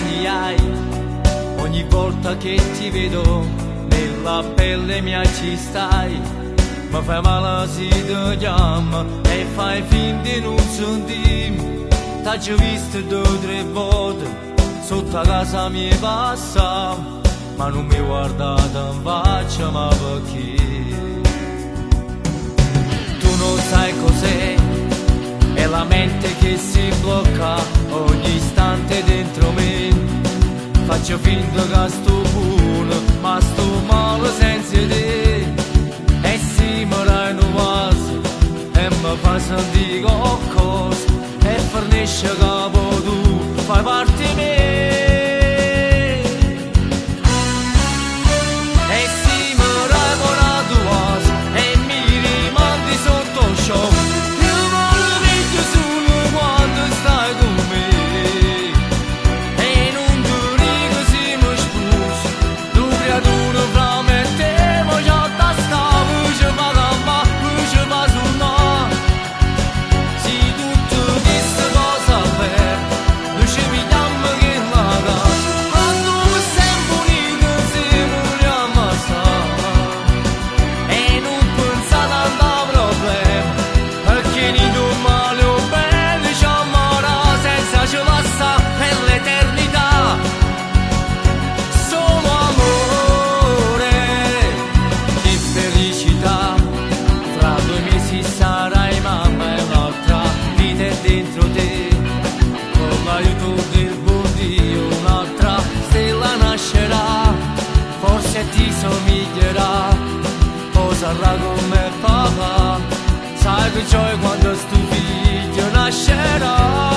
anni hai? Ogni volta che ti vedo nella pelle mia ci stai. Mi fai male se ti chiamo e fai finta di non sentirmi. T'ho visto due o tre volte sotto a casa mia passa, ma non mi guardate in faccia, ma perché? Tu non sai cos'è, è la mente che si blocca ogni istante dentro me. Faccio finta che sto buono, ma sto male senza te. E se mi dai un vaso e mi fai sentire qualcosa e finisce che poi tu fai parte di me. E se mi dai una tua e mi rimandi sotto shock, io mi vedo solo quando stai con me. E non ti dico se mi sposo, tu creatura fra me e te, ma già da stavo, ci fa ma ci fa suonare. Se tutto questa cosa per, noi ci vediamo che la casa, quando siamo uniti se vogliamo stare. E non pensate a problema, perché ni tu male o bene ci amarà senza ci passa per l'eternità. Solo amore, che felicità, tra 2 mesi sarai mamma e un'altra vita è dentro te. Con l'aiuto del buon Dio un'altra stella nascerà, forse ti somiglierà, o sarà come papà. Sai che gioia quando sto figlio nascerà.